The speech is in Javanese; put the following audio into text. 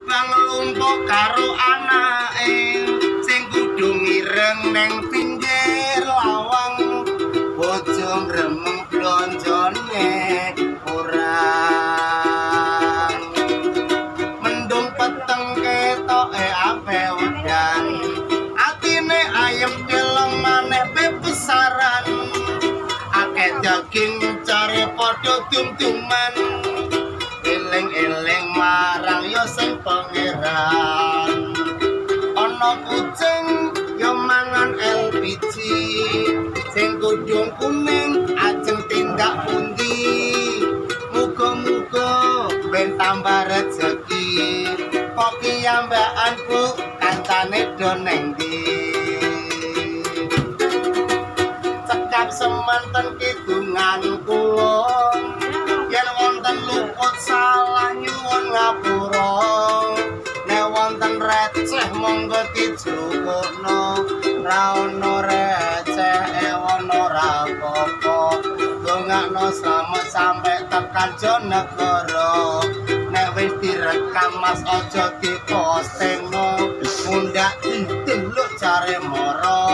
Bang lumpuh karo anake sing kudu ngireng neng pinggir lawang, bojo gremeng blonjone kurang. Mendung peteng ketoke ape udan, atine ayem deleng maneh bebesaran, akeh daging care padha dum-duman, eling-eling marang yo sing pangeran. Ana kucing yo mangan LPG, sing kudung kuning ajeng tindak pundi? Muga-muga ben tambah rezeki. Kok kiyambakan, Bu, kancane do neng ndi? Cekap semanten kidungan kula, yen wonten luput salah nyuwun ngapura, nek wonten receh monggo dijukukno, ra ono receh ewon ora apa-apa. Dongakno slamet sampe tekan Jonegoro. Nek wis direkam, Mas, aja dipostingno, mundak didelok jare moro.